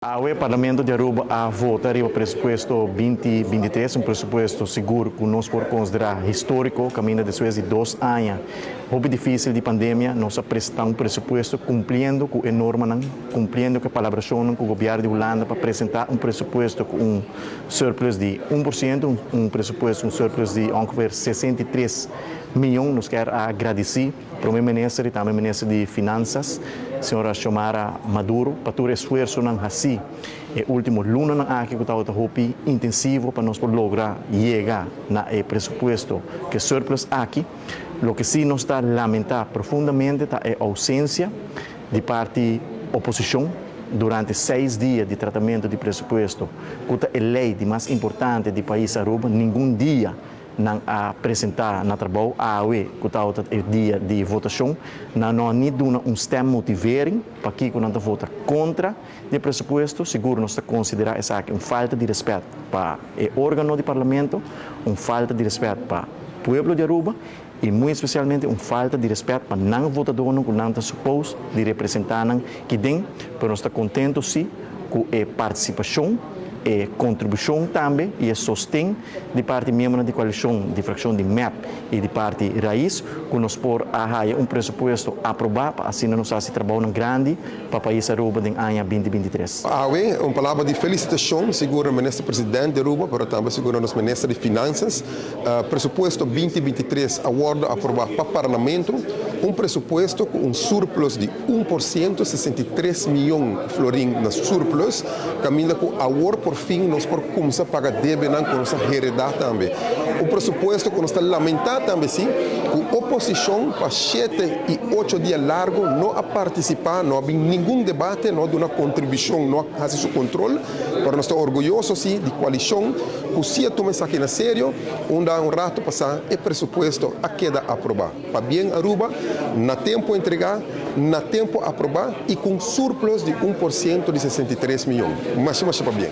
Awe Parlamento di Aruba a vota riba presupuesto 2023, un presupuesto sigur cu nos por considera historico, caminda despues di 2 aña hopi dificil di pandemia, nos a presenta un presupuesto cumpliendo cu e normanan, cumpliendo cu e palabracion cu gobierno di Hulanda pa presenta un presupuesto cu un surplus di 1%, un presupuesto, un surplus di ongeveer 63 miyon. Nos kier gradici Prome Minister y tambe Minister di Finanzas, Sra. Xiomara Maduro, pa tur esfuersonan haci e ultimo lunanan aki cu tabata hopi intensivo pa nos por logra yega na e presupuesto cu surplus aki. Loke si nos ta lamenta profundamente ta e ausencia di parti oposicion durante 6 dia di tratamento di presupuesto, cu ta e ley di mas importante di pais Aruba, ningun dia nan a presenta na trabou. Awe, cu ta e dia di votacion, nan no a ni duna un stemmotivering pakico nan ta vota contra e presupuesto. Sigur nos ta considera esaki un falta di respet pa e organo di Parlamento, un falta di respet pa pueblo di Aruba y muy especialmente un falta di respet pa nan votadornan cu nan ta suppose di representa nan aki den. Pero nos ta contento si cu e participacion, e contribucion tambe y e sosten di parti miembro di coalicion di fraccion di MEP y di parti RAIZ, cu nos por a haya un presupuesto aproba pa asina nos haci trabou grandi pa pais Aruba den aña 2023. Awe, un palabra di felicitacion, sigur Minister Presidente di Aruba, pero tambe sigur nos Minister di Finanzas. Presupuesto 2023 a wordo aproba pa Parlamento, un presupuesto cu un surplus di 1%, 63 miyon florin na surplus, caminda cu awor por fin nos por cuminsa paga debenan cu nos a hereda tambe. Un presupuesto cu nos ta lamenta tambe si, cu oposicion pa 7 y 8 dia largo no a participa, no a ningun debate, no a duna contribucion, no a haci su control, pero nos ta orguyoso si di coalicion, cu si a tuma esaki na serio, unda un rato pasa e presupuesto a keda aproba. Pabien, Aruba, na tempo entrega, na tempo aproba y cu surplus di 1% di 63 miyon. Mas, mas pabien.